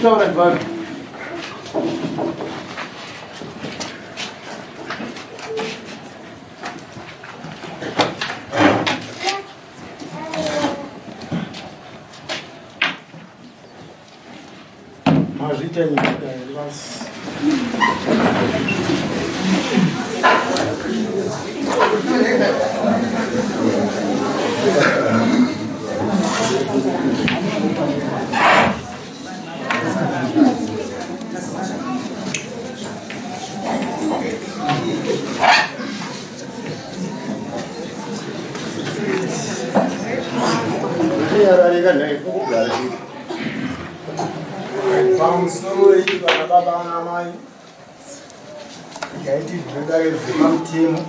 Kutaura ndivani? Mazviita nyika here basi? Yararika nhai kugara Pamusoro iyi vana baba vana mai yaiti zvinodare zvepamutemo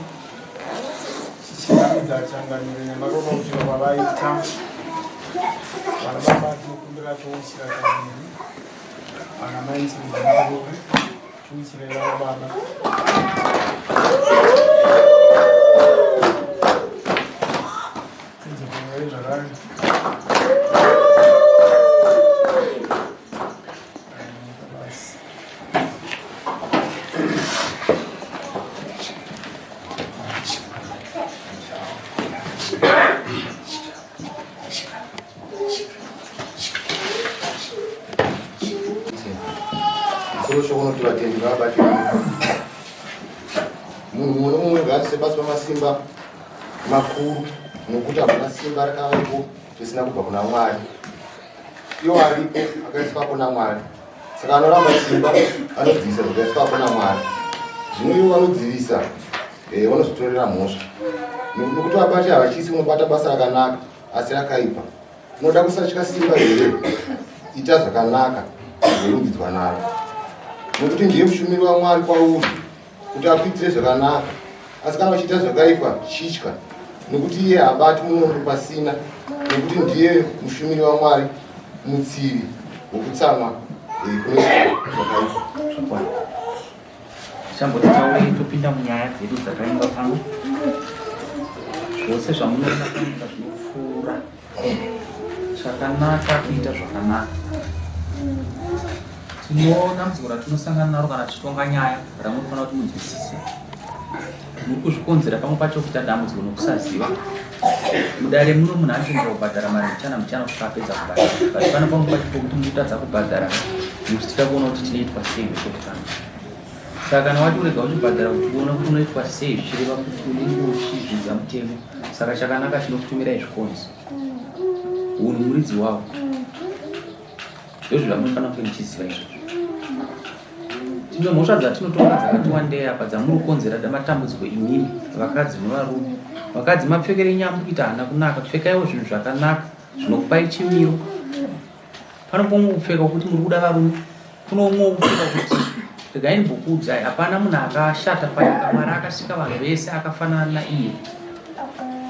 chichiratidza changamire nyamaropa kusvika kwavaita vana baba tinokumbira touchira kaviri vana mai tinokumbira touchira vana baba Munhu mumwe nomumwe ngaazviise pasi pamasimba makuru nokuti hakuna simba rakavapo risina kubva kuna Mwari. Iwo aripo akaiswapo naMwari. Saka anoramba simba anodzivisa zvakaiswapo naMwari. Zvino ivo vanodzivisa eh, vanozvitorera mhosva nokuti vabati havachisi unobata basa rakanaka asi rakaipa. Unoda kusatya simba here? Ita zvakanaka uzorumbidzwa naro, nokuti ndiye mushumiri waMwari kwauri kuti akuitire zvakanaka. Asi kana uchiita zvakaipa, chitya, nokuti iye haabati munondo pasina, nokuti ndiye mushumiri waMwari, mutsivi wokutsamwa eh, kune zvakaipa. Zvakwana. Tichamboti taurei topinda munyaya dzedu dzakaingwa pano. Zvose zvamunoona panyika zvinopfuura. Chakanaka kuita zvakanaka. Tino dambudziko ratinosangana naro kana tichitonga nyaya ramunofanira kuti munzwisise. Muri kuzvikonzera pamwe pacho kuita dambudziko nokusaziva. Mudare muno munhu anotenderwa kubhadhara mari mbichana mbichana kusvika apedza kubhadhara. But pano pamwe pacho pokuti mutadza kubhadhara nekuti tida kuona kuti tinoitwa sei vekutanga. Saka kana wati urega uchibhadhara kuti uone kuti unoitwa sei zvichireva kuti unenge uchizvidza mutemo. Saka chakanaka tinokutumirai zvikonzo. Hunhu muridzi wawo. Ndozvo zvamunofanira kunge muchiziva izvozvo. Tine mhosva dzatinotonga dzakati wandei apa dzamuri kukonzera matambudziko imimi vakadzi nevarume. Vakadzi mapfekero enyu amuri kuita haana kunaka. Pfekaiwo zvinhu zvakanaka zvinokupai chimiro. Pano pomwe kupfeka kuti muri kuda varume. Kuno umwe kupfeka kuti regai ndimbokuudzai hapana munhu akashata panyika. Mwari akasika vanhu vese akafanana naiye.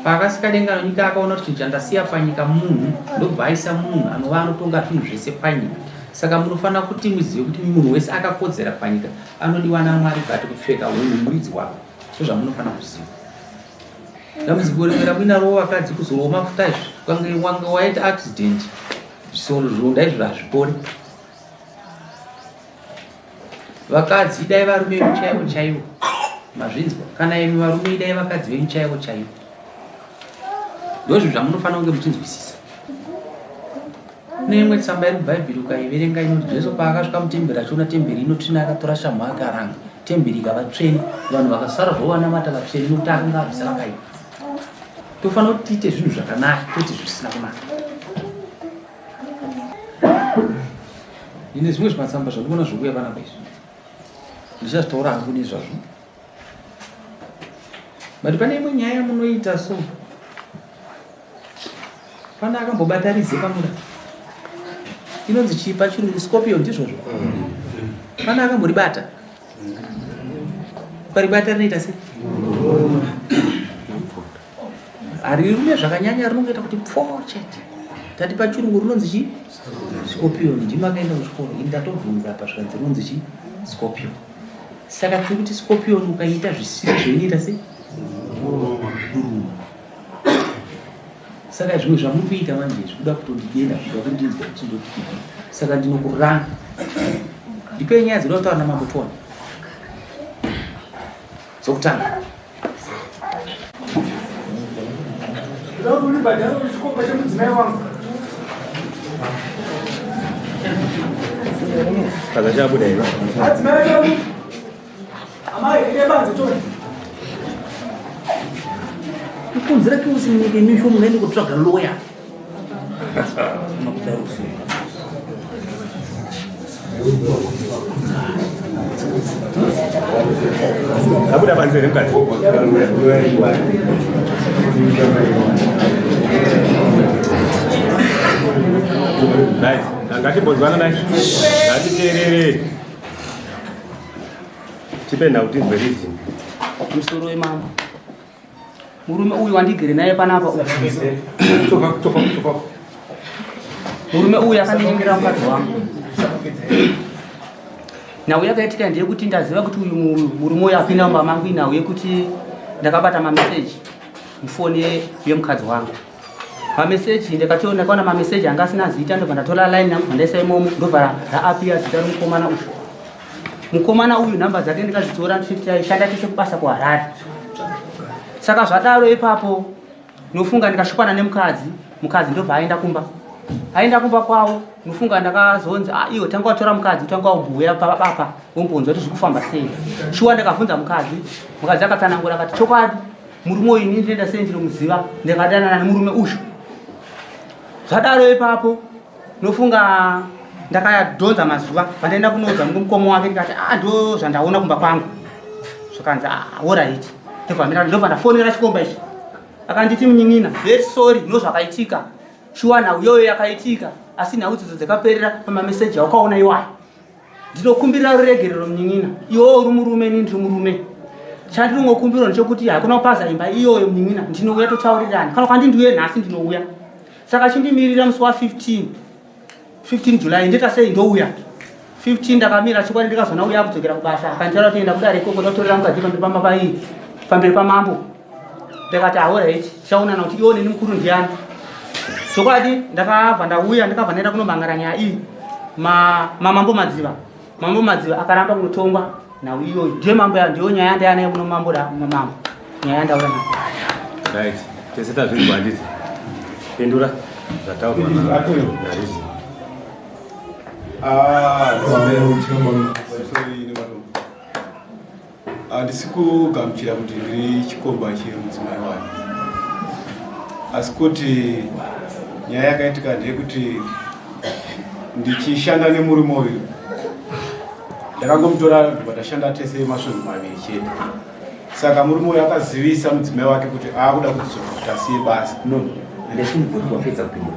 Paakasika denga nenyika akaona kuti chinhu chandasiya panyika munhu ndobva aisa munhu anova anotonga zvinhu zvese panyika. Saka munofanira kuti muzive kuti munhu wese akakodzera panyika anodiwa naMwari but kupfeka hunhu muridzi wako. Ndozvamunofanira kuziva. Dambudziko rimwe ramuinaro vakadzi kuzorwa mafuta izvi ukange wange waita accident zvironda izvo hazvipori. Vakadzi idai varume venyu chaivo chaivo. Mazvinzwa? Kana imi varume idai vakadzi venyu chaivo chaivo. Ndozvo zvamunofanira kunge muchinzwisisa. Kune imwe tsamba iri muBhaibheri ukaiverenga inoti Jesu paakasvika mutemberi achiona temberi inotsvina akatora shamhu akaranga temberi ikava tsvene vanhu vakasara zvavo vanamata vatsvene nokuti akanga abvisa vakaipa. Tofanira kuti tiite zvinhu zvakanaka kwete zvisina kunaka. Ndine zvimwe zvimatsamba zvandikuona zvikuuya panapa izvi ndichazvitaura hangu nezvazvo but pane imwe nyaya yamunoita so Pane akambobata rize pamuda. Inonzi chii pachirungu scorpion ndizvozvo? Mm. Pana akamboribata. Ukaribata rinoita sei? Harirume zvakanyanya, rinongoita kuti pfo chete. Tati pachirungu rinonzi chii? Scorpion. Ndimi akaenda kuchikoro. Ini ndatobvunza apa zvikanzi rinonzi chii? Scorpion. Saka tiri kuti scorpion ukaita zvisiri zvoinoita sei? Kuruma. Saka zvimwe zvamuri kuita manje zvikuda kutondidena zvikuda kundinzwa kuti ndoti kudii. Saka ndinokuranga. Ndipei nyaya dzinoda kutaura namambo tione. Dzokutanga. Ndoda kuti undibhadhare chikomba chemudzimai wangu. Kaza chabuda here? Adzimai acho. Amai, ine banze toni. Kukonzera keusi munyika imisho munoenda kutsvaga lawyer. Makudaruso. Abuda panze here mukadzi? Nice. Ngatimbonzwana naye. Ngatiteerere. Tipe nhau tinzwe reason. Musoro wemambo. Murume uyu wandigere naye panapa uyu. Murume uyu akandinyengerera mukadzi wangu. Nhau yakaitika ndeyekuti ndaziva kuti uyu murume uyu apinda mumba mangu inhau yekuti ndakabata mameseji mufoni yemukadzi wangu. Mameseji ndakatoona ndakaona mameseji anga asina zita ndobva ndatora line yangu bva ndaisa imomo ndobva raapia zita remukomana uyu. Mukomana uyu nhamba dzake ndikadzitora tichishanda tese kubasa kuHarare. Saka zvadaro ipapo nofunga ndikashupana nemukadzi, mukadzi ndobva aenda kumba. Aenda kumba kwavo nofunga ndakazonzi ah, iwe tanga watora mukadzi tanga wambouya papa wombonzwa kuti zviri kufamba sei. Shuwa ndakabvunza mukadzi, mukadzi akatsanangura akati chokwadi murume uyu ini ndinoenda sei ndinomuziva ndakadanana nemurume uyu. Zvadaro ipapo nofunga ndakadhonza mazuva pandaenda kunoudza mukoma wake ndikati ah ndo zvandaona kumba kwangu zvakanzi ah orit ndobva ndobva ndafonera chikomba ichi akanditi munyin'ina very sorry no zvakaitika shuwa nhau iyoyo yakaitika asi nhau idzodzo dzakaperera pamameseji aukaona iwayo ndinokumbirira ruregerero munyin'ina iwewo uri murume ini ndiri murume chandinongokumbirwa ndechekuti hakuna kupaza imba iyoyo munyin'ina ndinouya totaurirana kana kwandi ndiuye nhasi ndinouya saka chindimirira musi wa 15 15 July ndoita sei ndouya 15 ndakamira chokwadi ndikazoona uya akudzokera kubasa akanditaura kuti enda kudare ikoko ndotorera mukadzi pamberi pamapai pamberi pamambo ndakati ahorit tichaonana kuti iwo neni mukuru ndiyani chokwadi ndakabva ndauya ndakabva ndaenda kunomangara nyaya iyi mamambo madziva mambo madziva akaramba kunotongwa nhau iyoyo ndiyo mambo ndiyo nyaya yandaya nayo kuno mambo da mambo nyaya yandauya nayo right tese tazvinzwa handiti pindura zvataurwa narizi Handisi kugamuchira kuti ndiri chikomba chemudzimai wake, asi kuti nyaya yakaitika ndeyekuti ndichishanda nemurume uyu ndakangomutora ndobva tashanda tese masvondo maviri chete. Saka murume uyu akazivisa mudzimai wake kuti aakuda kudzoka kuti asiye basa. No, ndachimubvunza kuti wapedza kupindura.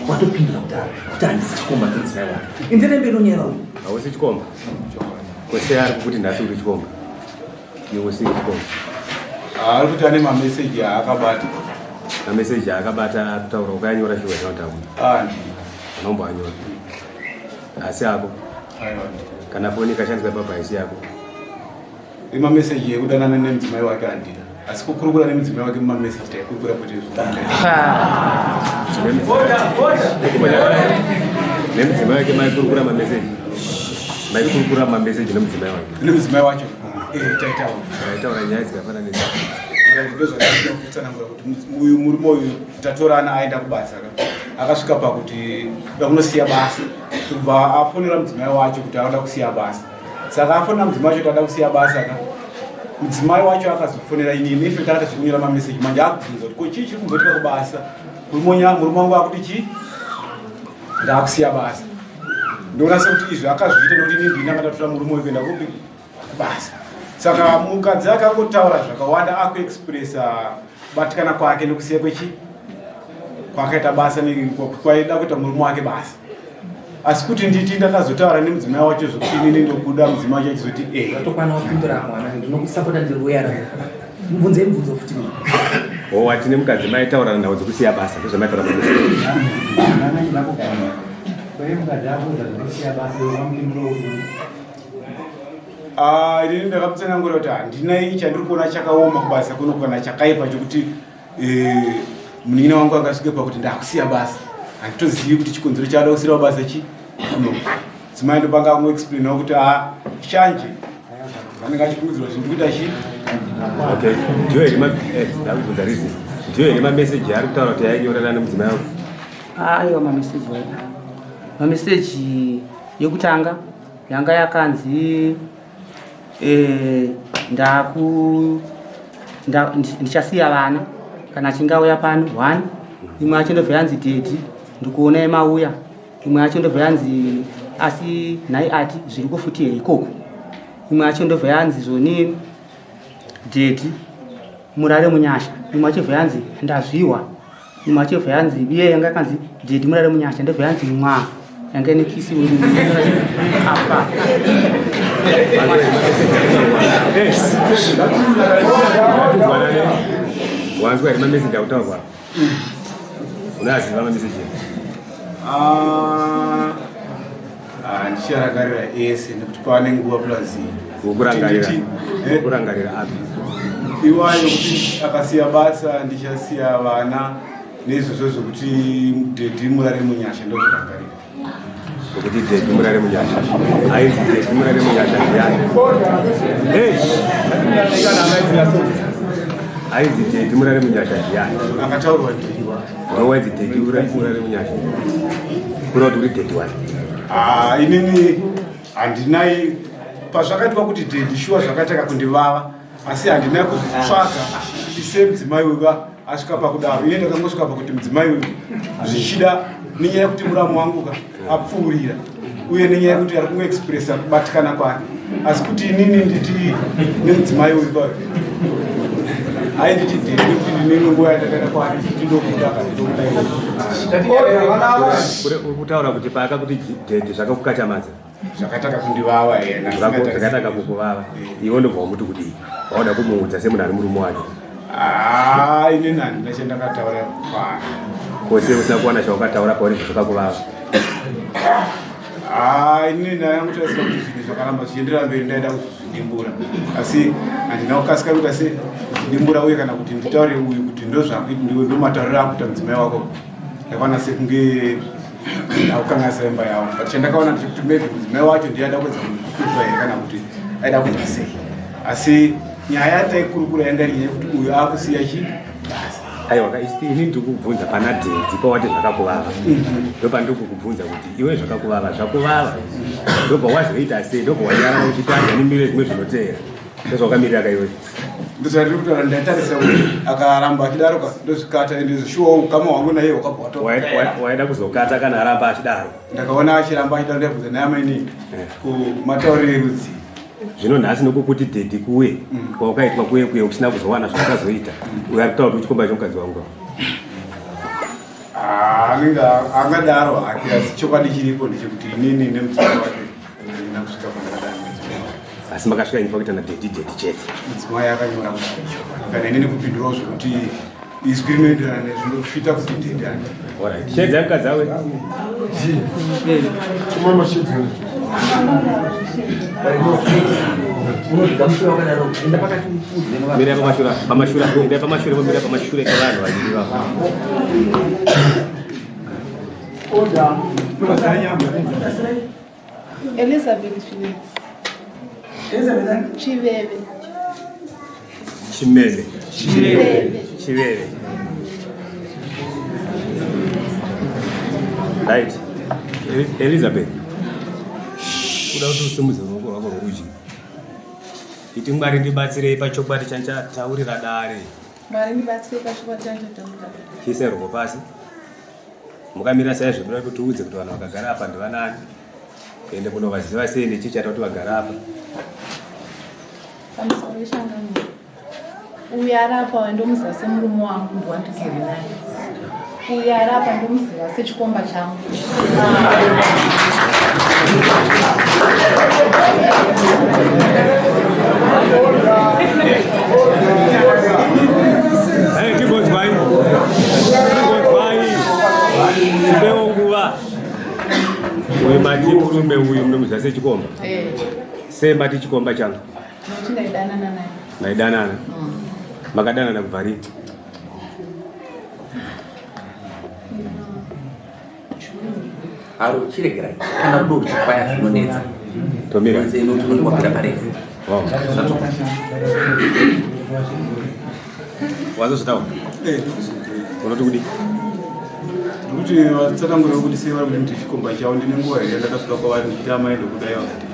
Watopindura kudhara kuti handisi chikomba chemudzimai wake. Enderera mberi unyaya uyu. Hausi chikomba. Kwese ari kukuti nhasi uri chikomba. Iwe usiri chikomba. Ari kuti ane mameseji aakabata. Mameseji aakabata kutaura ukanyora shuwa zvinotaura. Ah, Unomboanyora. Asi ako. Aiwa. Kana foni ikashandiswa papa haisi yako. Imameseji ekudanana nemudzimai wake handina. Asi kukurukura nemudzimai wake mumameseji taikurukura kwete izvo. Nemudzimai wake maikurukura mameseji. Maikurukura mameseji nemudzimai wake. Nemudzimai wacho. Eh, taitaura. Taitaura nyaya dzikafanana nedzi. Ndozvandinoda kutsanangura kuti uyu murume uyu tatorana aenda kubasa ka. Akasvika pakuti kuda kunosiya basa. Kubva afonera mudzimai wacho kuti anoda kusiya basa. Saka afonera mudzimai wacho kuti ada kusiya basa ka. Mudzimai wacho akazofonera ini ini ife takaita zvekunyora mameseji manje akubvunza kuti ko chii chiri kumboitika kubasa. Murume wangu akuti chii? Ndakusiya basa. Ndoona sekuti izvi akazviita nekuti ini ndini akatatura murume uyu kuenda kupi? Kubasa. Saka mukadzi akangotaura zvakawanda akuexpressa kubatikana kwake nekusiya kwechi kwakaita basa kwaida kuita murume wake basa. Asi kuti nditi ndakazotaura nemudzimai wacho zvekuti inini ndokuda, mudzimai wacho achizoti e Atokwana wapindura mwana, ndinokusapota, ndiri kuyara. Mubvunzei mubvunzo futi. O, wati nemukadzi maitaurana nhau dzekusiya basa, ndozvamaitaura? Mukadzi akuudza zvekusiya basa, wamupindura? Ah, inini ndakamutsanangura kuti handina chandiri kuona chakaoma kubasa kuno kana chakaipa chokuti munin'ina wangu angasvike pakuti ndakusiya basa. Handitozivi kuti chikonzero chaada kusirawo basa chi kuno. Dzimai ndopanga angoexplainawo kuti a shanje vanenge achifungidzirwa kuti ndikuita chi. Okay, ndiyo here ndakubvunza reason, ndiyo here mameseji ari kutaura kuti ainyorerana nemudzimai wangu? Aiwa, mameseji ayo, mameseji yekutanga yanga yakanzi ndaku ndichasiya vana kana achinge auya pano, one. Imwe yacho ndobva yanzi, "Daddy, ndikuonai mauya." Imwe yacho ndobva yanzi, "Asi nhai ati zviri kufuti here ikoko?" Imwe yacho ndobva yanzi, "Zvoni daddy, murare munyasha." Imwe yacho bva yanzi, "Ndazviwa." Imwe yacho bva yanzi, iye yanga yakanzi, "Daddy, murare munyasha," ndobva yanzi, "Mwa," yanga ine kiss apa. Wanzwa here mameseji akutaurwa? Unaziva mameseji? Ah, ah, ndicharangarira ese nekuti pane nguva plus Ukurangarira ukurangarira api? Iwayo kuti akasiya basa ndichasiya vana, neizvozvo zvokuti daddy murare munyasha, ndozvirangarira. Kuti daddy murare munyasha, ainzi daddy murare munyasha ndiani? Hey! Ainzi daddy murare munyasha ndiani? Akataurwa ndiwa. Wawainzi daddy murare munyasha, kuda kuti uri daddy wani? Ah, inini handinai pazvakaitwa kuti daddy, shuwa zvakataka kundivava, asi handina kuzvitsvaga ise mudzimai uyu asvika pakudaro. Ine ndakangosvika pakuti mudzimai uyu zvichida nenyaya yekuti muramu wangu ka apfuurira, uye nenyaya yekuti ari kungoexpressa kubatikana kwake, asi kuti inini nditi nemudzimai uyu pa ainditi daddy nekuti ndine imwe nguva yandakaenda kwaari kuti ndokuda kana ndokuda. Uri kutaura kuti paakakuti daddy zvakakukachamadza? Zvakataka kundivava yena. Zvakataka kukuvava. Iwe ndobva wamuti kudii? Wauda kumuudza semunhu ari murume wake? Ah, inini handina chandakataura kwaari. Kose usina kuwana chawakataura pauri zvakakuvava? Ah, inini ndayangotarisira kuti zvinhu zvakaramba zvichienderera mberi, ndaida kuzvidimbura, asi handina kukasika kuita se kuzvidimbura, uye kana kuti nditaure uyu kuti ndomatauriro akuita mudzimai wako. Ndakaona sekunge ndakukanganisa imba yavo, but chandakaona ndechekuti maybe mudzimai wacho ndiye aida kuedza kuzwa here kana kuti aida kuita sei, asi nyaya yataikurukura yanga iri nyaya yekuti uyu akusiya chi basa. Aiwa, ini ndiri kukubvunza pana daddy pawati zvakakuvava, ndopandiri kukubvunza kuti iwe zvakakuvava, zvakuvava, ndobva wazoita sei? Ndobva wanyarara uchitanga nemire zvimwe zvinoteera, ndozvawakamirira kaiwe? Ndozvandiri kutaura, ndatarisira kuti akaramba achidaroka ndozvikata, ende shuwa ukama hwangu naye hwakabva watopera. Waida kuzokata kana aramba achidaro? Ndakaona achiramba achidaro, ndabvunza naye amainini kumatauriro erudzi. Zvino nhasi nokukuti daddy kuye kwaukaitwa kuye kuye usina kuzowana zvawakazoita, uyo ari kutaura kuti uchikomba chomukadzi wangu? Ah, anenge angadaro hake, asi chokwadi chiripo ndechekuti inini nemudzimai wake handina kusvika pandakadaro nemudzimai wake. Asi makasvika ini pakuita nadaddy daddy chete? Mudzimai akanyora kudaro, kana inini kupindurawo zvekuti izwi rinoenderana nezvinofita kuti daddy ani. Alright, chedzai mukadzi awe. Chimama chidzi. Unozvigamuchira wakadaro, enda pakati upfuudze nevanhu. Mirai pamashure, pamashure, endai pamashure, momira pamashure pevanhu vaviri vavo. Order. Elizabeth Chiveve. Elizabeth Chiveve. Chimele? Chiveve. Chiveve, right. Elizabeth, kuda kuti usimudze ruoko rwako rworudyi, iti, "Mwari ndibatsirei pachokwadi chanchataurira dare." Mwari ndibatsire pachokwadi chanchataurira. Chiisai ruoko pasi mukamira saizvo. Kuda kuti tiudze kuti vanhu vakagara apa ndivanani, ende kunovaziva sei, nechichata kuti vagara apa. Pamusoro weshangamiro. Uyu ari apa ndomuziva semurume wangu, ndiwandigere naye. Uyo ari apa ndomuziva sechikomba changu. Hey, tigonzwai. Tigonzwai. Tipewo nguva. Uyu mati murume uyu munomuziva sechikomba. Eh, Sei mati chikomba changu? Nokuti ndaidanana naye. Maidanana. Makadanana kubva rini? Aro chiregerai kana rudo ruchifaya zvinonetsa. Tomira. Tinowapira parefu. Wow. Wazozvitaura? Unoti kudii? Ndikuti vatsanangurira kuti sei vari kuti chikomba chavo ndine nguva here yandakasvika kwavari ndichiti amai ndokudai vakati.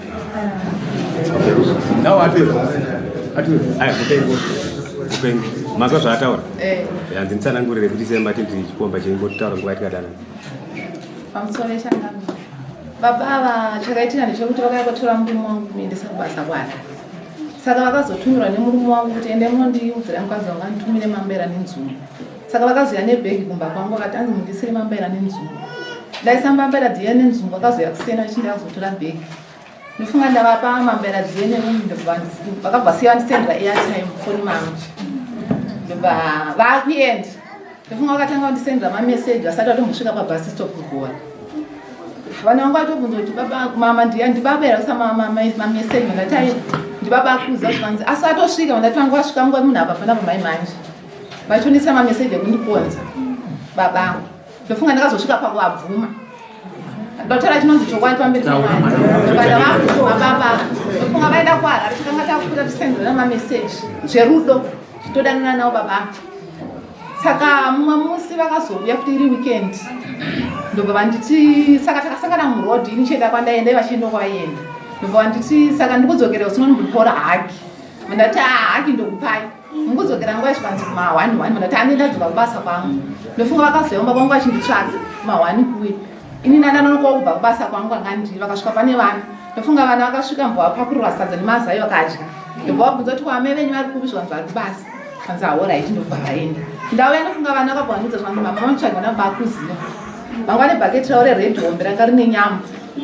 Nawo atiwe. Atiwe. Aya, kupengo. Kupengo. Mazwa zvaataura? Eh, Hanzi nditsanangurire kuti sei mati ndiri chikomba chenyu ngotaura nguva yatikadanana. Pamusoro yechangamire. Baba ava chakaitika ndechekuti vakauya kutora murume wangu kumuendesa kubasa kwake. Saka vakazotumirwa nemurume wangu kuti ende munondiudzira mukadzi wangu anditumire mambera nenzungu. Saka vakazouya nebhegi kumba kwangu vakati anzi mundisire mambera nenzungu. Ndaisa mbambera dziya nenzungu vakazouya kusena vachinda kuzotora bhegi. Ndofunga ndavapa mambera dziye nemunhu vakabva siya vandisendera airtime mufoni mangu. Ndobva vakuenda. Ndofunga vakatanga kundisendera mameseji vasati vatombosvika pabus stop kugora. Vana vangu vatobvunza kuti baba mama ndiya ndibaba here kusa mameseji ndati aiwa ndibaba akuziva zvikanzi asi atosvika ndati vangu vasvika nguva munhu apa pana pamai manje vachitonisa mameseji ekundikonza baba angu. Ndofunga ndakazosvika pakuvabvuma ndotaura chinonzi chokwadi pamberi pevana vabvuma baba. Ndofunga vaenda kuHarare tikanga takuita tisenzera mameseji zverudo titodanana navo baba angu. Saka mumwe musi vakazouya futi iri weekend ndobva vanditi saka takasangana muroad ini chienda kwandaenda ivo vachienda kwavaenda ndobva vanditi saka ndikudzokera usinonditora haki ndati haki ndokupai mukudzokera nguva zvikanzi kuma 1 1 ndati ane ndadzoka kubasa kwangu. Ndofunga vakazouya kumba kwangu vachinditsvaga kuma 1 kuye ini ndandanonokawo kubva kubasa kwangu anga ndiri vakasvika pane vana. Ndofunga vana vakasvika mbwa vapakurirwa sadza nemazai vakadya. Ndobva vabvunza kuti wamai venyu vari kupi zvikanzi vari kubasa. Kanzi alright ndobva vaenda. Ndauya ndofunga vana vakabva vandiudza zvikanzi mama vanotsvaga vana vakuziva. Vanga vane bhaketi ravo rered hombe ranga rine nyama.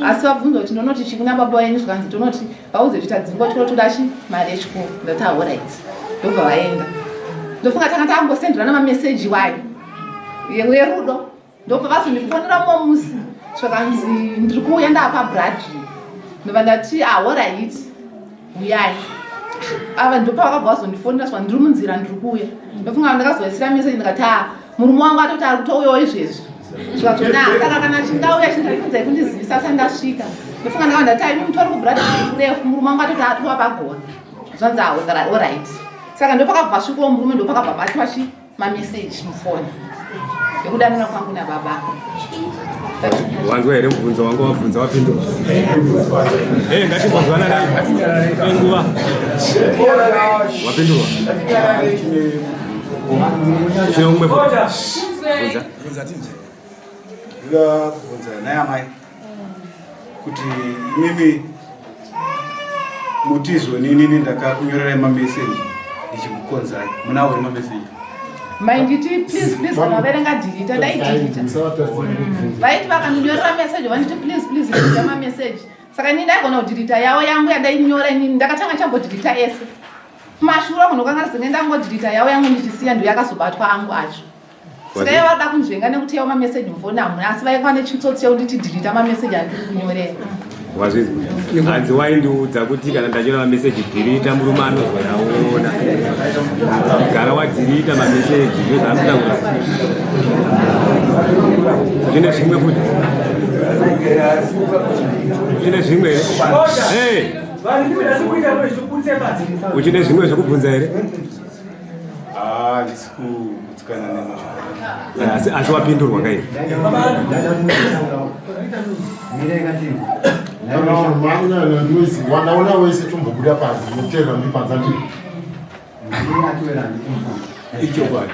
Asi vabvunza kuti ndonoti chii kuna baba venyu zvikanzi tonoti vaudze kuti tadzingwa chikoro toda chi mari yechikoro. Ndati alright. Ndobva vaenda. Ndofunga tanga tangosenderana mameseji wayo yerudo. Ndobva vazondifonera mumwe musi zvakanzi ndiri kuuya ndapa Bradley. Ndobva ndati alright uyai. Ava ndopa vakabva vazondifonera zvikanzi ndiri munzira ndiri kuuya. Ndofunga ndakazoisira message ndikati murume wangu atoti ari kutouyawo izvezvi. Zvikatona saka kana chingauya chindakunzai kundizivisa asati ndasvika. Ndofunga ndakabva ndati imi mutori kuBradley kurefu murume wangu atoti atova pagona. Zvanzi alright. Saka ndopakabva svikawo murume ndopakabva batwa chi mameseji mufoni ekudanana kwangu nababa. Wanzwa here mubvunzo wangu wabvunza wapindura? Eh, ngatimbonzwana naye. Nguva. Wapindurwa. Chine umwe futi. Bvunza. Bvunza tinzwe. Ndoda kubvunza naye amai kuti imimi mutizvo inini ndakakunyorerai mameseji ndichikukonzai. Munawo here mameseji? Mai nditi please please kana vaverenga delete ndaidelete. Vaiti vakandinyorera message vanditi please please delete mameseji. Saka inini ndaigona kudelete yavo yangu yandainyora inini ndakatanga ndichambodelete ese. Kumashure uko ndokanga ndisenge ndangodelete yavo yangu ndichisiya ndiyo yakazobatwa angu acho. Saka ivo vada kunzvenga nekuti yavo mameseji mufoni hamuna asi vaikwa nechitsotsi chekunditi delete mameseji andiri kunyorera. Wazvizwa? Hanzi waindiudza kuti kana ndanyora mameseji delete murume anozoyaona. Gara wadelete mameseji ndozvaanotaura. Zvine zvimwe futi. Uchine zvimwe here? Hey! Uchine zvimwe zvekubvunza here? Handisi kugutsikana nemashoko. Asi wapindurwa kai? Wanaona wese tombobuda panze notera ndi panze andiri. Ichokwadi.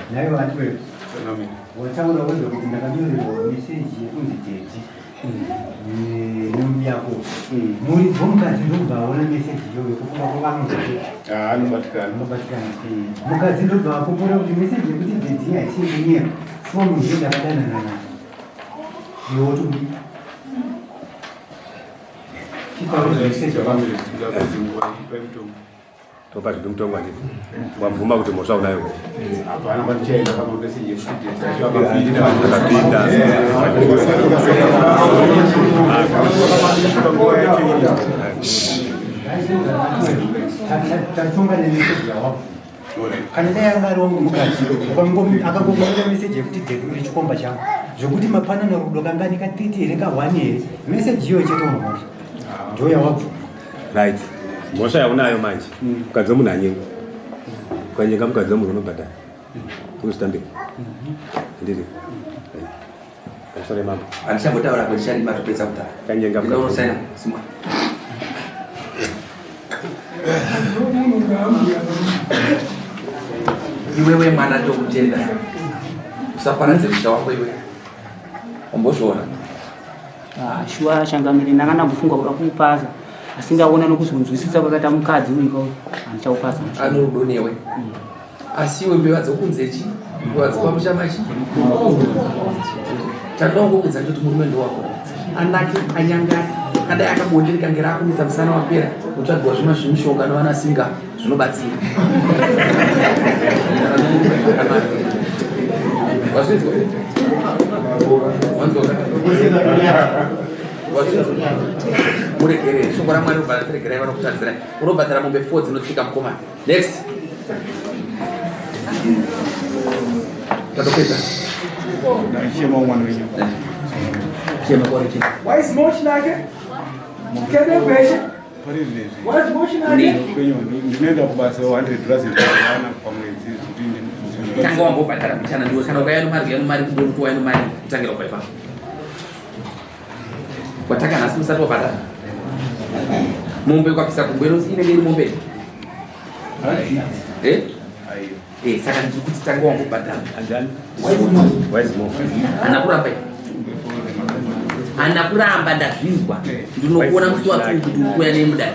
Wataura wega kuti ndakanyorerwa meseji yekunzi Tete nemuyako. Muridzi womukadzi ndobva aona meseji iyoyo kufunga kwavanozoita. Anobatikana. Anobatikana. Mukadzi ndobva apopora kuti meseji yekuti Tete haisi yekunyera. Shuwa munhu iye ndakadanana naye. Iwe woti kudii? Topa zvedu mutongo handiti wabvuma kuti mhosva unayo. Hapana kwatichaenda pamameseji akapinda. Tatonga nemeseji yawabvuma. Kana dai anga ari wangu mukadzi akangokumbira meseji yekuti dhedhi uri chikomba changu zvekuti mapanana rudo kangani ka 30 here ka 1 here meseji iyoyo chete unomhosva ndo yawabvuma. Right, mhosva yaunayo manje, mukadzi wemunhu anyenga, ukanyenga mukadzi wemunhu unobhadhara unozvitambira handiti? Pamusoro yemambo. Handichambotaura kwendishandi matopedza kutaura. Kanyenga mukadzi. Ndinosaina simwa. Iwewe mwana ndokutenda. Usaparadze musha wako iwe. Umbozviona. Ah, shuwa changamire ndanga ndambofunga kuda kuupaza asi ndaona nokuzonzwisisa kwakaita mukadzi uyu ka handichaupaza. Ano rudo newe. Asi iwe mbeva dzokunze chi? Mbeva dzopamusha machi? Chandongokudza ndoti murume ndowako. Anake anyangare. Kadai akabondereka ngera akumisa musana wapera kutsvagwa zvima zvimishonga nevana singa zvinobatsira. Wazvinzwa? Wanzwa? Wazvinzwa? Muregerere shoko raMwari robva regerai vanokutadzirai. Unobhadhara mombe 4 dzinotsvika mukomana. Next. Tatopedza. Chema mwana wenyu. Chema kwa chema. Why is motion ake? Kede kweshe. Pari zvinezvi. Why is motion ake? Kwenyu ndinoenda kubasa 100 dollars ndinowana pamwedzi kuti Tanga wambobhadhara mbichana ndiwe kana ukauya nomari uya nomari kumbori kuti wauya nomari kutangira kubva ipapo. Wataka nhasi usati wabhadhara. Mombe ukapisa kumbo inonzi inenge iri mombe. Eh? Eh, saka ndiri kuti tanga wambobhadhara. Wise more. Hana kuramba iyi. Hana kuramba ndazvinzwa. Ndinokuona musi watu kuti uri kuuya nemudare.